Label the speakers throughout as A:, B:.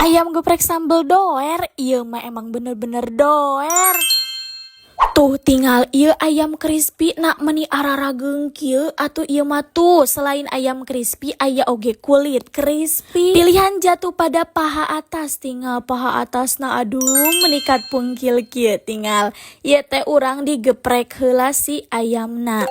A: Ayam geprek sambal doer, ieu mah emang bener-bener doer. Tuh, tingal ieu ayam crispy na meni ararageung kieu atuh. Ieu mah tuh selain ayam crispy aya oge kulit crispy. Pilihan jatuh pada paha atas, tingal paha atasna, aduh, meni kat pungkil kieu. Tingal ieu teh urang digeprek heula si ayamna.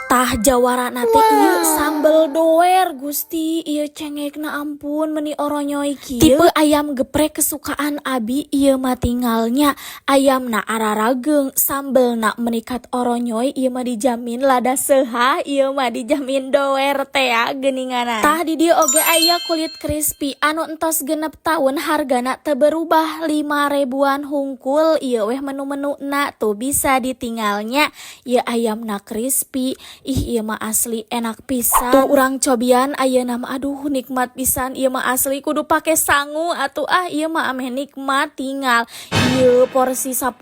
A: Tah, jawarana teh ieu sambel doer. Gusti, ieu cengekna, ampun, meni oronyoy kieu. Tipe ayam geprek kesukaan abi ieu mah. Tingalnya ayamna ararageung, sambelna meni kat oronyoy, ieu mah dijamin lada seuhah, ieu mah dijamin doer teh ya geuninganna. Tah, di dieu oge aya kulit crispy anu entos 6 tahun hargana teu berubah, 5 ribuan hungkul. Ieu weh menu-menuna, tuh bisa ditingalnya ieu ayamna crispy. Ih, ieu mah asli enak pisan. Tuh, urang cobian ayeuna mah, aduh, nikmat pisan. Ieu mah asli kudu pake sangu atuh ah, ieu mah ameh nikmat. Tingal ieu porsi 10.000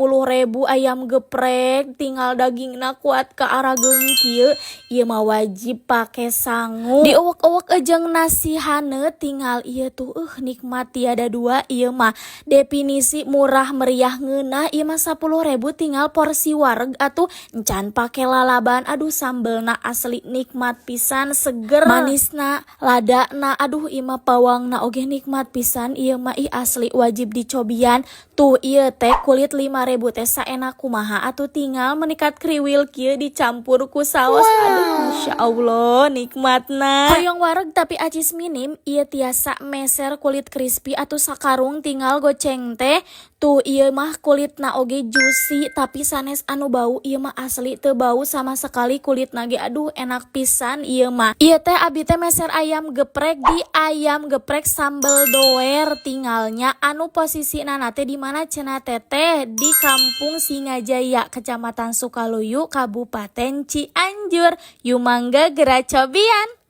A: ayam geprek, tingal dagingna kuat ka arageung kieu, ieu mah wajib pake sangu. Diuwek-uwek jeung nasi haneut, tingal ieu tuh, nikmat tiada dua. Ieu mah definisi murah meriah ngeunah ieu mah. 10.000 tingal porsi wareg atuh, encan pake lalaban. Aduh, sambelna asli nikmat pisan, seger, manisna, ladana, aduh, ieu mah bawangna oge nikmat pisan ieu mah. Ih, asli wajib dicobian. Tuh, ieu teh kulit 5.000 teh saenak kumaha atuh, tingal meni kat kriwil kieu dicampur ku saos. Aduh, masya Allah, nikmatna. Hoyong wareg tapi acis minim, ieu tiasa meser kulit crispy atau sakarung, tingal goceng teh. Tuh, ieu mah kulitna oge juicy tapi sanes anu bau, ieu mah asli teu bau sama sekali kulitna ge. Aduh, enak pisan ieu mah. Ieu teh abi teh meser ayam geprek di ayam geprek sambal doer, tingalnya anu posisina teh di mana cenah teteh? Di Kampung Singajaya, Kecamatan Sukaluyu, Kabupaten Cianjur. Yuk, mangga geura cobian.